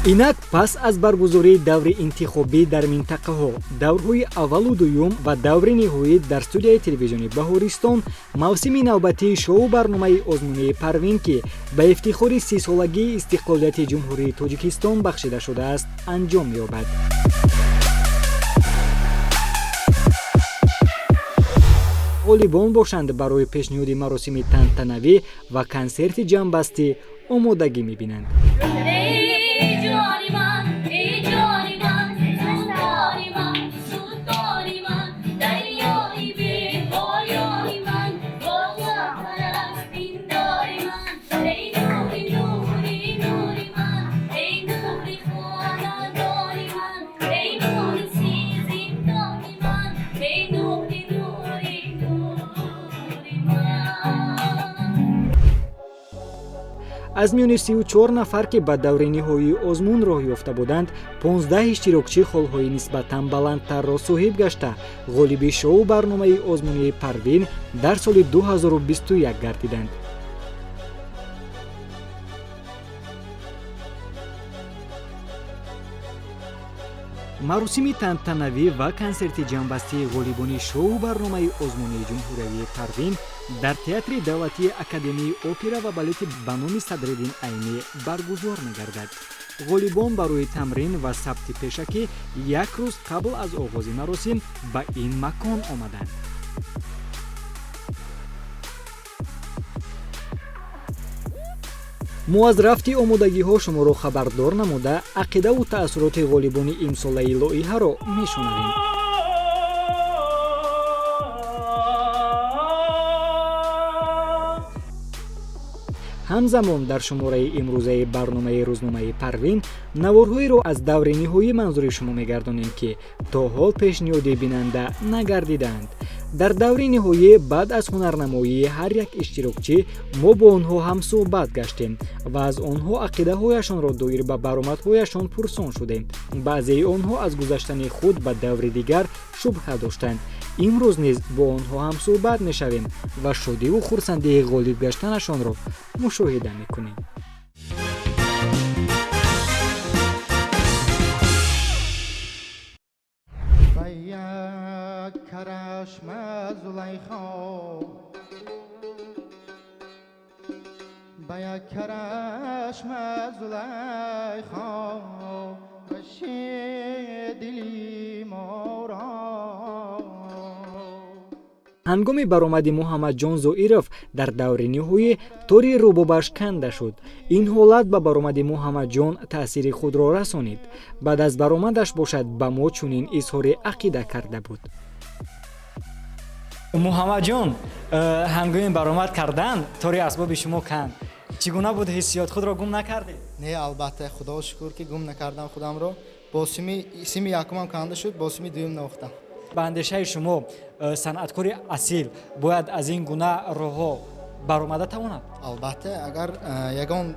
Инак, пас аз баргузории даври интихобӣ дар минтақаҳо, даврҳои аввалу дуюм ва даври ниҳоӣ дар студияи телевизиони Баҳористон мавсими навбатии шоу барномаи озмунии Парвин, ки ба ифтихори 30-солагии истиқлолияти Ҷумҳурии Тоҷикистон бахшида шудааст, анҷом меёбад. Ғолибон бошанд, барои пешниҳоди маросими тантанавӣ ва консерти ҷамъбастӣ омодагӣ мебинанд. Эй ҷони ман, эй ҷони ман, султони ман, султони ман, дарёи бепоёни ман, болотар аз пиндори ман, эй нури, нури, нури ман, эй нури хонадони ман, эй нури зиндони ман, эй нури, нури, нури ман. Аз миёни 34 нафар, ки ба даври ниҳоии озмун роҳ ёфта буданд, 15 иштирокчӣ холҳои нисбатан баландтарро соҳиб гашта, ғолиби шоу барномаи озмунии Парвин дар соли 2021 гардиданд. Маросими тантанавӣ ва консерти ҷамъбастии ғолибони шоу барномаи озмунии ҷумҳуриявии Парвин дар Театри давлатии академияи опера ва балети ба номи Садриддин Айнӣ баргузор мегардад. Ғолибон барои тамрин ва сабти пешакӣ як рӯз қабл аз оғози маросим ба ин макон омаданд. Мо аз рафти омодагиҳо шуморо хабардор намуда, ақидаву таассуроти ғолибони имсолаи лоиҳаро мешунавем. Ҳамзамон, дар шумораи имрӯзаи барномаи рӯзномаи Парвин наворҳоеро аз даври ниҳоӣ манзури шумо мегардонем, ки то ҳол пешниҳоди бинанда нагардидаанд. Дар даври ниҳоӣ, баъд аз ҳунарнамоии ҳар як иштирокчӣ, мо бо онҳо ҳамсӯҳбат гаштем ва аз онҳо ақидаҳояшонро доир ба баромадҳояшон пурсон шудем. Баъзеи онҳо аз гузаштани худ ба даври дигар шубҳа доштанд. Имрӯз низ бо онҳо ҳамсӯҳбат мешавем ва шодиву хурсандии ғолиб гаштанашонро мушоҳида мекунем. Ба як карашма Зулайхо, ба як карашма Зулайхо баши дили моро. Ҳангоми баромади Муҳаммадҷон Зоиров дар даври ниҳоӣ тори рубобаш канда шуд. Ин ҳолат ба баромади Муҳаммадҷон таъсири худро расонид. Баъд аз баромадаш бошад, ба мо чунин изҳори ақида карда буд. Муҳаммадҷон, ҳангоми баромад кардан тори асбоби шумо канд. Чӣ гуна буд ҳиссиёт? Худро гум накардед? Не, албатта, худо шукр, ки гум накардам худамро. Бо сими якумам канда шуд, бо сими дуюм навохтам. Ба андешаи шумо, санъаткори асил бояд аз ин гуна роҳҳо баромада тавонад? Албатта, агар ягон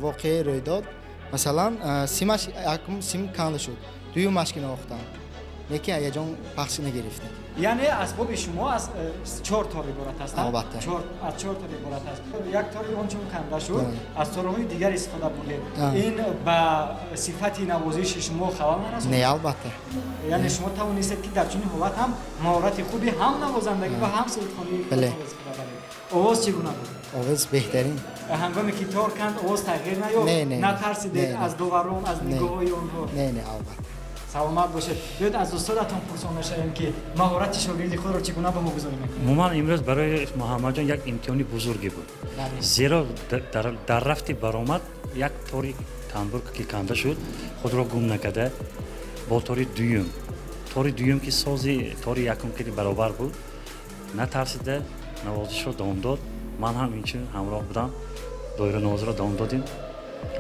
воқеае рӯй дод, масалан, симаш, якум сим канда шуд, дуюмаш ки навохтам, лекин ҳаяҷон пахш нагирифтем. Яъне асбоби шумо аз чор тор иборат аст? Албатта. Аз чор тор иборат аст. Як тори он чун канда шуд, аз торҳои дигар истифода бурдед. Ин ба сифати навозиши шумо халал нарасонд? Не, албатта. Яъне шумо тавонистед, ки дар чунин ҳолат ҳам маҳорати хуби ҳам навозандагӣ ва ҳам сурудхонии худро истифода баред. Овоз чӣ гуна буд? Овоз беҳтарин. Ҳангоме ки тор канд, овоз тағйир наёфт? Не, не. Натарсидед аз доварон, аз нигоҳҳои онҳо? Не, албатта. Саломат бошед. Биёед, аз устодатон пурсон мешавем, ки маҳорати шогирди худро чӣ гуна баҳогузорӣ мекунед. Умуман, имрӯз барои Муҳаммадҷон як имтиҳони бузурге буд, зеро дар рафти баромад як тори тамбур ки канда шуд, худро гум накарда, бо тори дуюм, тори дуюм, ки сози тори якум ки баробар буд, натарсида навозишро давом дод. Ман ҳам инчун ҳамроҳ будам, доиранавозиро давом додем,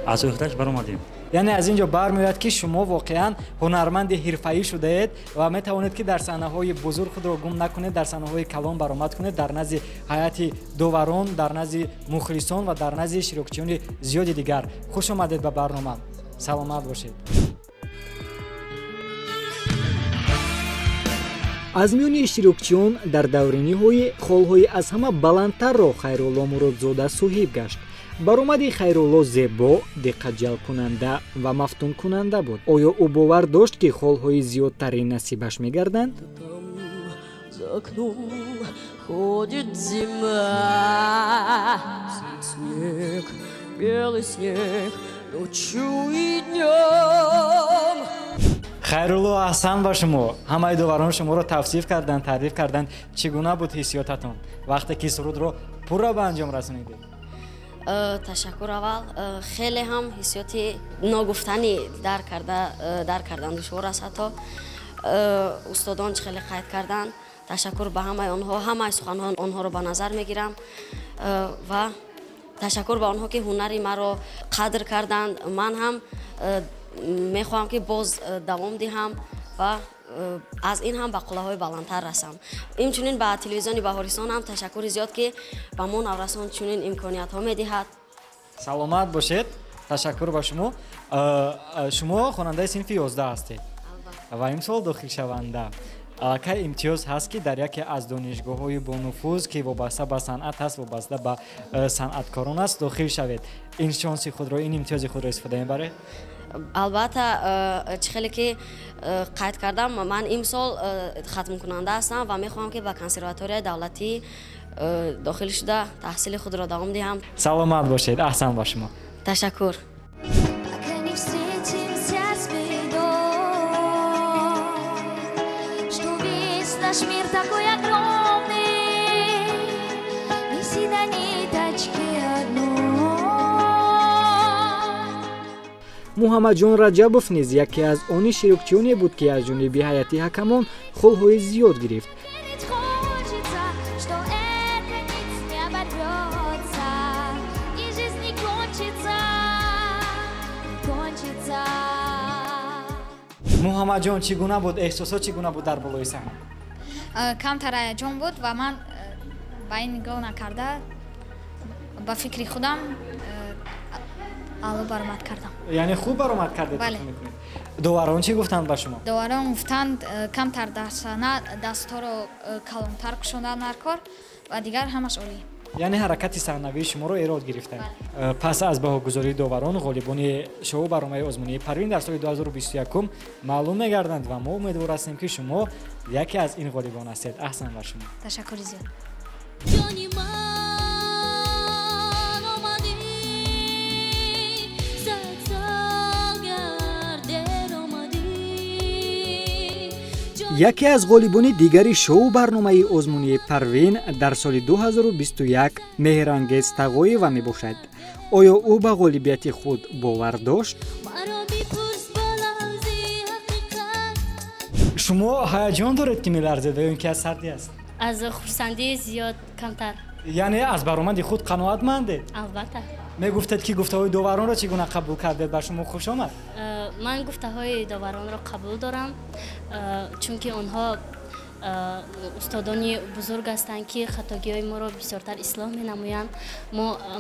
аз ӯҳдаш баромадем. Яъне аз ин ҷо бармеояд, ки шумо воқеан ҳунарманди ҳирфаӣ шудаед ва метавонед, ки дар саҳнаҳои бузург худро гум накунед, дар саҳнаҳои калон баромад кунед, дар назди ҳайати доварон, дар назди мухлисон ва дар назди иштирокчиёни зиёди дигар. Хуш омадед ба барнома, саломат бошед. Аз миёни иштирокчиён дар даври ниҳоӣ холҳои аз ҳама баландтарро Хайрулло Муродзода соҳиб гашт. Баромади Хайрулло зебо, диққатҷалбкунанда ва мафтункунанда буд. Оё ӯ бовар дошт, ки холҳои зиёдтаре насибаш мегарданд? За окном ходит зима, снег, белый снег, ночью и днем. Хайрулло, аҳсан ба шумо! Ҳамаи доварон шуморо тавсиф карданд, таъриф карданд. Чӣ гуна буд ҳиссиётатон, вақте ки сурудро пурра ба анҷом расонидед? Ташаккур. Аввал хеле ҳам ҳиссиёти ногуфтанӣ, дарк кардан душвор аст. Ҳатто устодон чӣ хеле қайд карданд, ташаккур ба ҳамаи онҳо. Ҳамаи суханҳои онҳоро ба назар мегирам ва ташаккур ба онҳо, ки ҳунари маро қадр карданд. Ман ҳам мехоҳам, ки боз давом диҳам ва аз ин ҳам ба қуллаҳои баландтар расам. Инчунин ба телевизиони Баҳористон ҳам ташаккури зиёд, ки ба мо наврасон чунин имкониятҳо медиҳад. Саломат бошед, ташаккур ба шумо. Шумо хонандаи синфи 11 ҳастед ва имсол дохилшаванда. Аллакай имтиёз ҳаст, ки дар яке аз донишгоҳҳои бонуфуз, ки вобаста ба санъат ҳаст, вобаста ба санъаткорон аст, дохил шавед. Ин шонси худро, ин имтиёзи худро истифода мебаред? Албатта, чӣ хеле ки қайд кардам, ман имсол хатмкунанда ҳастам ва мехоҳам, ки ба консерваторияи давлатӣ дохил шуда, таҳсили худро давом диҳам. Саломат бошед, аҳсан ба шумо. Ташаккур. Пока не встретимся с бедой, что весь наш мир такой огромный, висит на ниточке одной. Муҳаммадҷон Раҷабов низ яке аз он иштирокчиёне буд, ки аз ҷониби ҳайати ҳакамон холҳои зиёд гирифт. Верить хочется, что эта нить не оборвется и жизнь не кончится, не кончится. Муҳаммадҷон, чӣ гуна буд эҳсосот, чӣ гуна буд дар болои саҳна? Камтар ҳаяҷон буд ва ман ба ин нигоҳ накарда, ба фикри худам аъло баромад кардам. Яъне хуб баромад кардед? Бале. Фикр мекунед, доварон чӣ гуфтанд ба шумо? Доварон гуфтанд, камтар дар саҳна дастҳоро калонтар кушондан дар кор ва дигар ҳамаш олӣ. Яъне ҳаракати саҳнавии шуморо эрод гирифтанд. Пас аз баҳогузории доварон ғолибони шоу барномаи озмунии Парвин дар соли 2021 маълум мегарданд ва мо умедвор ҳастем, ки шумо яке аз ин ғолибон ҳастед. Аҳсан бар шумо! Ташаккури зиёд. Ҷони ман, омадӣ, сад сол гар дер омадӣ. Яке аз ғолибони дигари шоу барномаи озмунии Парвин дар соли 2021 Меҳрангез Тағоева мебошад. Оё ӯ ба ғолибияти худ бовар дошт? Маро бипурс ба лафзи ҳақиқат. Шумо ҳаяҷон доред, ки меларзед, ва ё ин ки аз сардӣ аст? Аз хурсандии зиёд камтар. Яъне аз баромади худ қаноатмандед? Албатта. Мегуфтед, ки гуфтаҳои доваронро чӣ гуна қабул кардед, ба шумо хуш омад? Ман гуфтаҳои доваронро қабул дорам, чунки онҳо устодони бузург ҳастанд, ки хатогиҳои моро бисёртар ислоҳ менамоянд.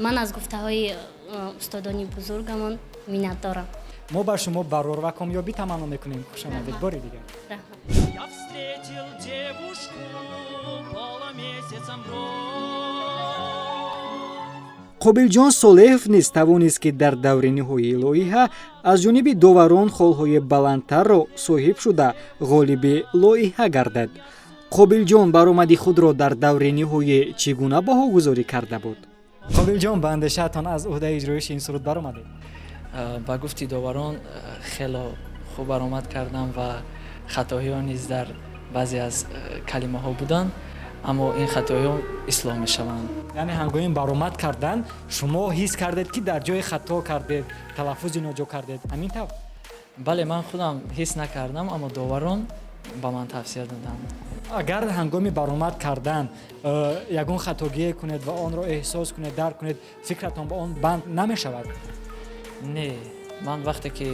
Ман аз гуфтаҳои устодони бузургамон миннатдорам. Мо ба шумо барор ва комёбӣ таманно мекунем. Хуш омадед бори дигар. Раҳмат. Я встретил девушку полумесяцем бровь. Қобилҷон Солеҳов низ тавонист, ки дар даври ниҳоии лоиҳа аз ҷониби доварон холҳои баландтарро соҳиб шуда, ғолиби лоиҳа гардад. Қобилҷон баромади худро дар даври ниҳоӣ чӣ гуна баҳогузорӣ карда буд? Қобилҷон, ба андешаатон, аз уҳдаи иҷроиши ин суруд баромадед? Ба гуфти доварон, хело хуб баромад кардам ва хатоҳиҳо низ дар баъзе аз калимаҳо буданд, аммо ин хатоҳиҳо ислоҳ мешаванд. Яъне ҳангоми баромад кардан шумо ҳис кардед, ки дар ҷое хато кардед, талаффузи ноҷо кардед, ҳамин тавр? Бале, ман худам ҳис накардам, аммо доварон ба ман тавсия доданд. Агар ҳангоми баромад кардан ягон хатогие кунед ва онро эҳсос кунед, дарк кунед, фикратон ба он банд намешавад? Не, ман вақте ки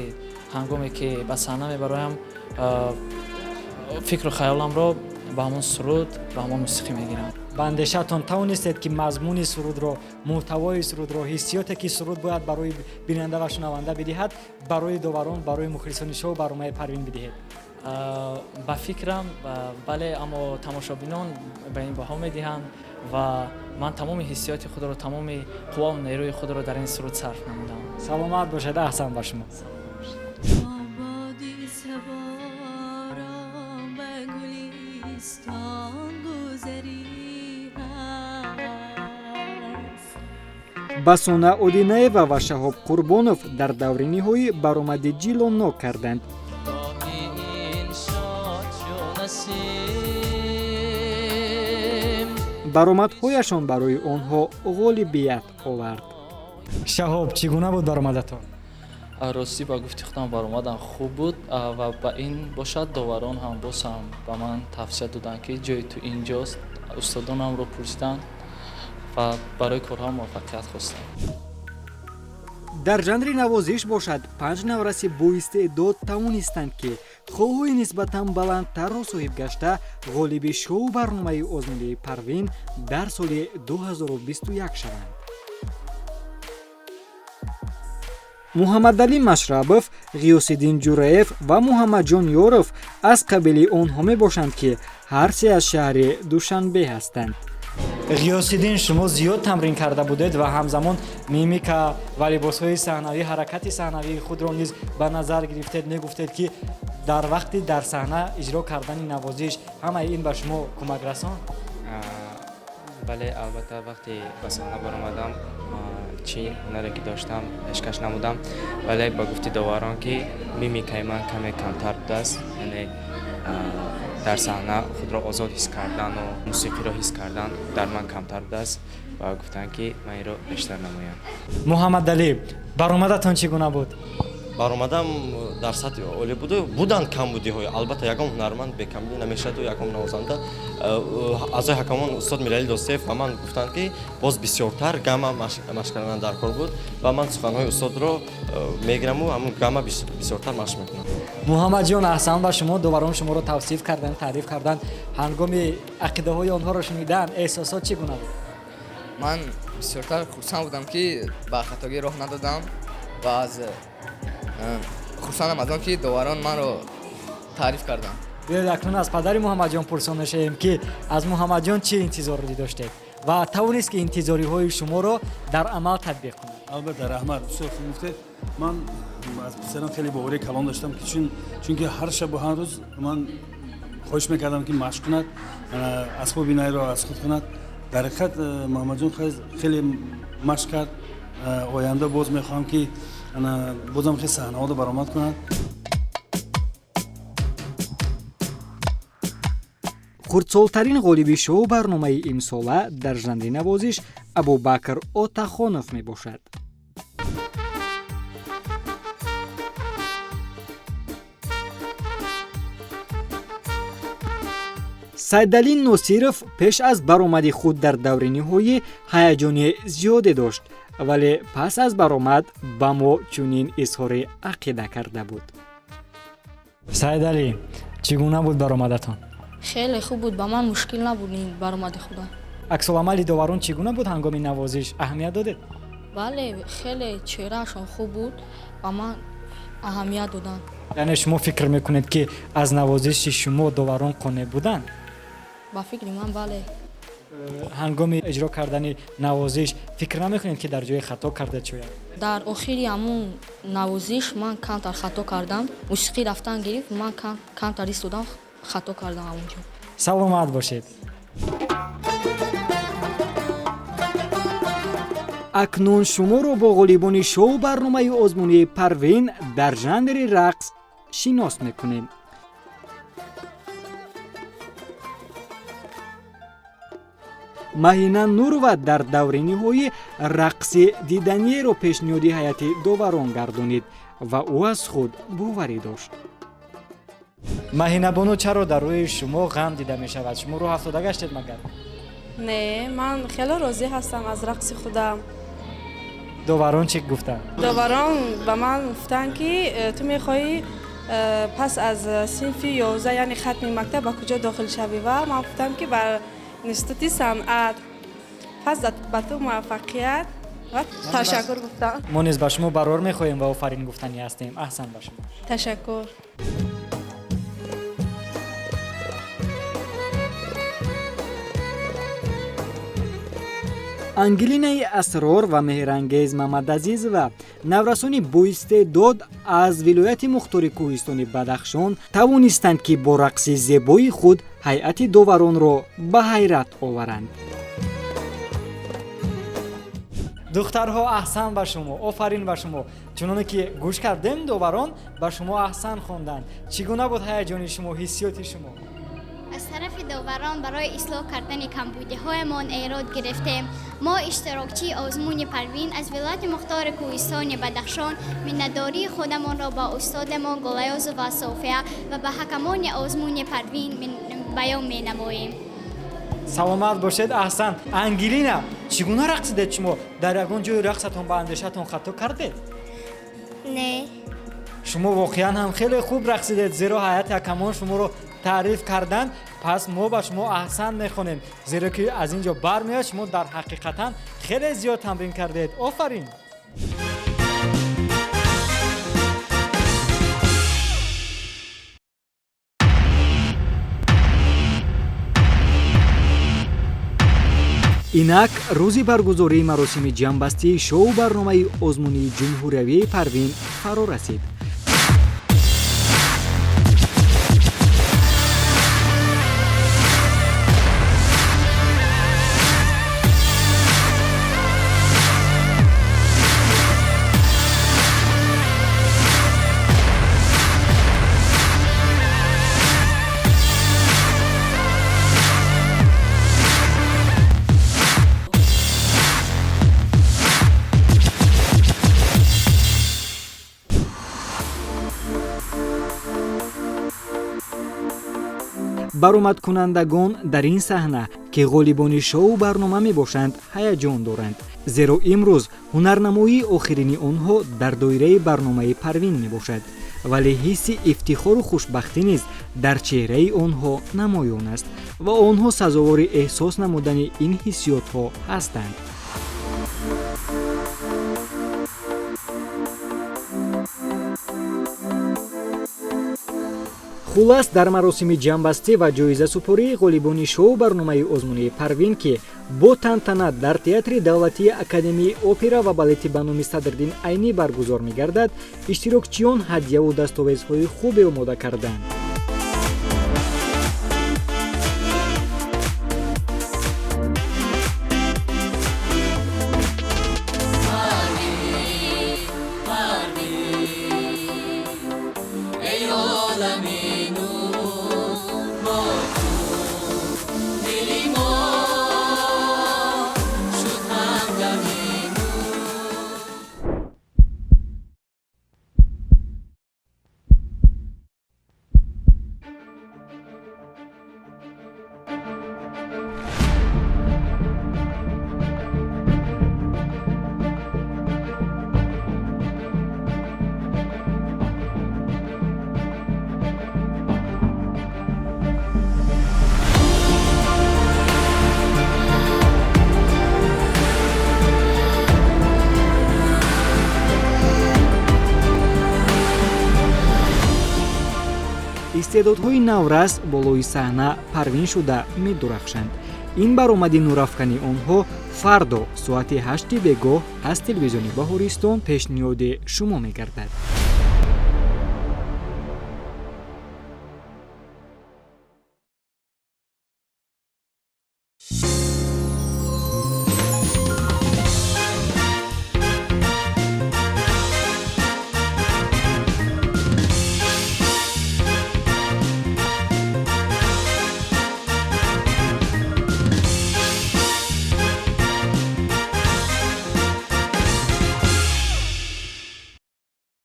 ҳангоме ки ба саҳна мебароям, фикру хаёламро ба ҳамон суруд, ба ҳамон мусиқӣ мегирам. Ба андешаатон, тавонистед, ки мазмуни сурудро, муҳтавои сурудро, ҳиссиёте, ки суруд бояд барои бинанда ва шунаванда бидиҳад, барои доварон, барои мухлисони шоу барномаи Парвин бидиҳед? Ба фикрам, бале, аммо тамошобинон ба ин баҳо медиҳанд ва Ман тамоми ҳиссиёти худро, тамоми қуввау нерӯи худро дар ин суруд сарф намудам. Саломат бошед, аҳсан ба шумо. Боди саборо ба гулистон гузарӣ ҳаст. Басона Одинаева ва Шаҳоб Қурбонов дар даври ниҳоӣ баромади ҷилонок карданд. Гоҳи ин шод шуд насим. Баромадҳояшон барои онҳо ғолибият овард. Шаҳоб, чӣ гуна буд баромадатон? Ростӣ, ба гуфти худам, баромадам хуб буд ва ба ин бошад, доварон ҳам боз ҳам ба ман тавсия доданд, ки ҷои ту инҷост. Устодонамро пурсиданд ва барои корҳо муваффақият хостам. Дар жанри навозиш бошад, панҷ навраси боистеъдод тавонистанд, ки холҳои нисбатан баландтарро соҳиб гашта, ғолиби шоу барномаи озмунии Парвин дар соли 2021 шаванд. Муҳаммадалӣ Машрабов, Ғиёсиддин Ҷураев ва Муҳаммадҷон Ёров аз қабили онҳо мебошанд, ки ҳар се аз шаҳри Душанбе ҳастанд. Ғиёсиддин, шумо зиёд тамрин карда будед ва ҳамзамон мимика ва либосҳои саҳнавӣ, ҳаракати саҳнавии худро низ ба назар гирифтед. Мегуфтед, ки дар вақти дар саҳна иҷро кардани навозиш ҳамаи ин ба шумо кӯмак расон? Бале, албатта, вақте ба саҳна баромадам, чӣ ҳунаре ки доштам, пешкаш намудам, вале ба гуфти доварон, ки мимикаи ман каме камтар будааст, яъне дар саҳна худро озод ҳис кардану мусиқиро ҳис кардан дар ман камтар будааст ва гуфтанд, ки ман инро бештар намоям. Муҳаммадалӣ, баромадатон чӣ гуна буд? Баромадам дар сатҳи олӣ буду, буданд камбудиҳое. Албатта, ягон ҳунарманд бекамбудӣ намешаваду ягон навозанда. Аъзои ҳакамон устод Миралӣ Достеев ба ман гуфтанд, ки боз бисёртар гамма машқ кардан дар кор буд ва ман суханҳои устодро мегираму ҳамун гамма бисёртар машқ мекунам. Муҳаммадҷон, аҳсан ба шумо. Доварон шуморо тавсиф карданд, таъриф карданд. Ҳангоми ақидаҳои онҳоро шунидан эҳсосот чӣ гуна буд? Ман бисёртар хурсанд будам, ки ба хатогӣ роҳ надодам ва аз хурсандам аз он, ки доварон манро таъриф карданд. Биёед, акнун аз падари Муҳаммадҷон пурсон мешавем, ки аз Муҳаммадҷон чӣ интизор доштед ва тавонист, ки интизориҳои шуморо дар амал татбиқ кунад. Албатта, раҳмат, бисёр хуб гуфтед. Ман аз писарам хеле боварии калон доштам, ки чунки ҳар шабу ҳар рӯз ман хоҳиш мекардам, ки машқ кунад, асбоби найро аз худ кунад. Дар ҳақиқат, Муҳаммадҷон хеле машқ кард. Оянда боз мехоҳам, ки бозам хеле саҳнаҳоро баромад кунад. Хурдсолтарин ғолиби шоу барномаи имсола дар жанри навозиш Абубакр Отахонов мебошад. Сайдалӣ Носиров пеш аз баромади худ дар даври ниҳоӣ ҳаяҷони зиёде дошт, вале пас аз баромад ба мо чунин изҳори ақида карда буд. Сайдалӣ, чӣ гуна буд баромадатон? Хеле хуб буд, ба ман мушкил набуд ин баромади худам. Аксуламали доварон чӣ гуна буд ҳангоми навозиш? Аҳамият додед? Бале, хеле чеҳраашон хуб буд, ба ман аҳамият доданд. Яъне шумо фикр мекунед, ки аз навозиши шумо доварон қонеъ буданд? Ба фикри ман, бале. Ҳангоми иҷро кардани навозиш фикр намекунед, ки дар ҷое хато карда шояд? Дар охири ҳамун навозиш ман камтар хато кардам, мусиқӣ рафтан гирифт, ман камтар истодам, хато кардам ҳамунҷо. Саломат бошед. Акнун шуморо бо ғолибони шоу барномаи озмунии Парвин дар жанри рақс шинос мекунем. Маҳина Нурова дар даври ниҳоӣ рақси диданиеро пешниҳоди ҳайати доварон гардонид ва ӯ аз худ боварӣ дошт. Маҳинабону, чаро дар рӯи шумо ғам дида мешавад? Шумо рӯҳ афтода гаштед магар? Не, ман хеле розӣ ҳастам аз рақси худам. Доварон чӣ гуфтанд? Доварон ба ман гуфтанд, ки ту мехоҳӣ пас аз синфи 11, яъне хатми мактаб, ба куҷо дохил шавӣ, ва ман гуфтам, ки ба институти санъат. Пас ба ту муваффақият ва ташаккур гуфтам. Мо низ ба шумо барор мехоҳем ва офарин гуфтанӣ ҳастем. Аҳсан ба шумо. Ташаккур. Ангелинаи Асрор ва Меҳрангез Мамадазизова, наврасони боистеъдод аз вилояти мухтори кӯҳистони Бадахшон, тавонистанд, ки бо рақси зебои худ ҳайати доваронро ба ҳайрат оваранд. Духтарҳо, аҳсан ба шумо, офарин ба шумо. Чуноне ки гӯш кардем, доварон ба шумо аҳсан хонданд. Чӣ гуна буд ҳаяҷони шумо, ҳиссиёти шумо? Аз тарафи доварон барои ислоҳ кардани камбудиҳоямон эрод гирифтем. Мо, иштирокчии озмуни Парвин аз вилояти мухтори кӯҳистони Бадахшон, миннатдории худамонро ба устодамон Гулаёзова София ва ба ҳакамони озмуни Парвин баён менамоем. Саломат бошед, аҳсан. Ангелина, чӣ гуна рақсидед шумо? Дар ягон ҷои рақсатон ба андешаатон хато кардед? Не. Шумо воқеан ҳам хеле хуб рақсидед, зеро ҳайати ҳакамон шуморо таъриф карданд. Пас мо ба шумо аҳсан мехонем, зеро ки аз ин ҷо бармеояд, шумо дар ҳақиқатан хеле зиёд тамрин кардед. Офарин. Инак рӯзи баргузории маросими ҷамъбастии шоу барномаи озмунии ҷумҳуриявии Парвин фаро расид. Баромадкунандагон дар ин саҳна, ки ғолибони шоу барнома мебошанд, ҳаяҷон доранд, зеро имрӯз ҳунарнамоии охирини онҳо дар доираи барномаи Парвин мебошад, вале ҳисси ифтихору хушбахтӣ низ дар чеҳраи онҳо намоён аст ва онҳо сазовори эҳсос намудани ин ҳиссиётҳо ҳастанд. Хулас, дар маросими ҷамъбастӣ ва ҷоизасупории ғолибони шоу барномаи озмунии Парвин, ки бо тантана дар Театри давлатии Академияи опера ва балети ба номи Садриддин Айнӣ баргузор мегардад, иштирокчиён ҳадьяву дастовезҳои хубе омода карданд. Истеъдодҳои наврас болои саҳна парвин шуда медурахшанд. Ин баромади нурафкани онҳо фардо соати 8-и бегоҳ аз телевизиони Баҳористон пешниҳоди шумо мегардад.